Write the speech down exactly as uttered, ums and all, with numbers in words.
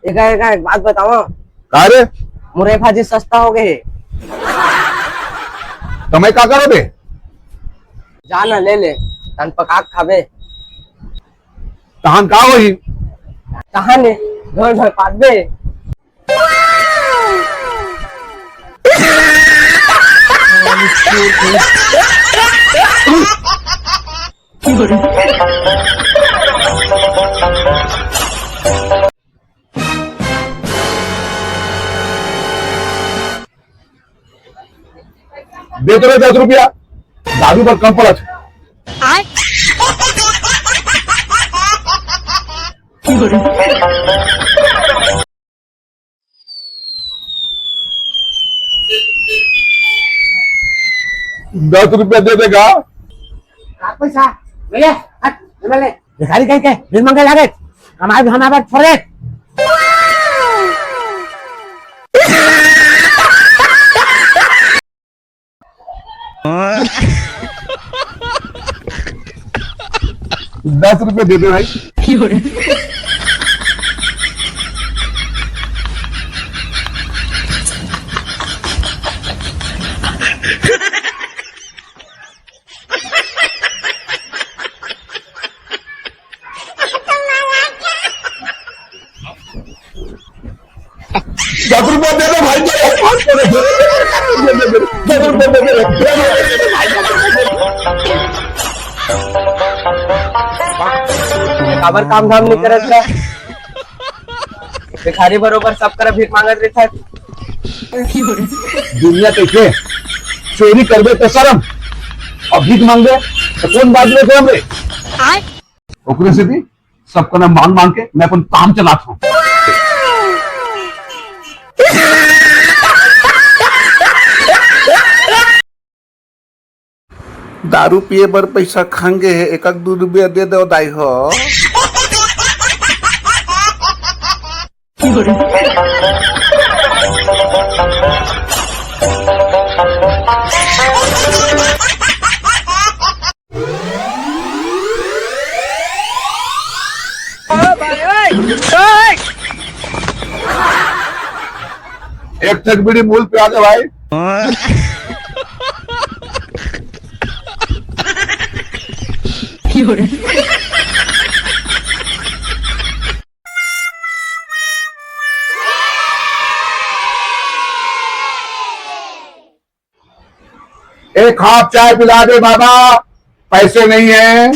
एका, एका, एक बात बताओ। का रे? मुरई भाजी सस्ता हो गए हे। त मैं का करो बे? जा ना, ले ले, तहन पका के खाबे। तहन का होही? तहन ने धोए धोए पाकबे। दे तो रे दस रुपया, दारू बर कम पड़त। दस रुपया दे देगा। का पैसा? ले ले, हट, ले ले। भिखारी कहीं के, बिन मांगे लागे। कमाई भी हमारे छोड़े। दस रुपए दे दे भाई। दस रुपया दे दो भाई, दे दो, दस रुपया दे दो। काबर काम धाम नहीं करत का? भिखारी बरोबर सब करा भीख मांगत रहता है। दुनिया कैसे चोरी करबे तो शर्म, और भीख मांगबे तो कौन बात में हम रे? ओकरे से भी सबको ना मांग मांग के मैं अपन काम चलात हूँ। दारू पिए बर पैसा खंगे हे, एक दू रुपया दे दो दाई हो। एक ठक बीड़ी मूल पे आ जा भाई। एक हाफ चाय पिला दे बाबा, पैसे नहीं है।